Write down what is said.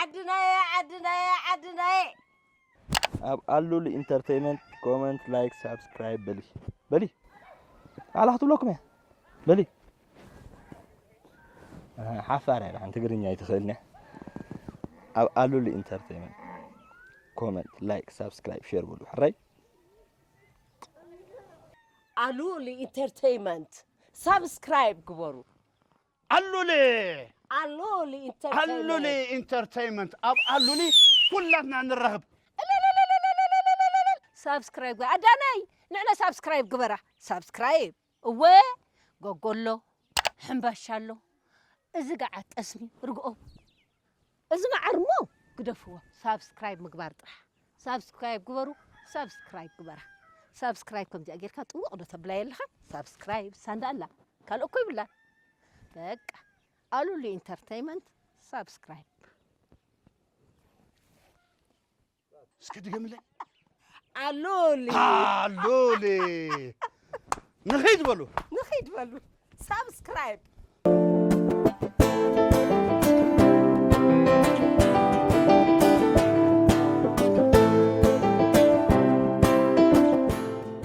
ዓድናየ ዓድናየ ዓድናየ ኣብ ኣሉሊ ኢንተርቴይመንት ኮመንት ላይክ ሳብስክራይብ በሊ በሊ ኣላ ክትብለኩም እያ በሊ ሓፋር እያ ሓንቲ ትግርኛ ኣይትኽእልኒ ኣብ ኣሉሊ ኢንተርቴይመንት ኮመንት ላይክ ሳብስክራይብ ሼር በሉ ሕራይ ኣሉሊ ኢንተርቴይመንት ሳብስክራይብ ግበሩ። ኣሉሊ ኣሉሊ ኣሉሊ ኢንተርቴይመንት ኢንተርቴይመንት ኣብ ኣሉሊ ኩላትና ንራኸብ። ሳብስክራይብ ግበራ። ኣዳናይ ንዕለ ሳብስክራይብ ግበራ። ሳብስክራይብ እወ ጎጎሎ ሕምባሻ ኣሎ። እዚ ገዓት ጠስሚ ርግኦ እዚ መዓር እሞ ግደፍዎ። ሳብስክራይብ ምግባር ጥራሕ። ሳብስክራይብ ግበሩ። ሳብስክራይብ ግበራ። ሳብስክራይብ ከምዚኣ ጌርካ ጥውቕ ዶ ተብላ የለኻን። ሳብስክራይብ ሳንዳ ኣላ ካልእ እኮ ይብላን። በቃ ኣሉሊ ኢንተርቴይመንት ሳብስክራይብ እስኪ ድገምለይ። ኣሉሊ ኣሉሊ ንኺድ በሉ። ንኺድ በሉ። ሳብስክራይብ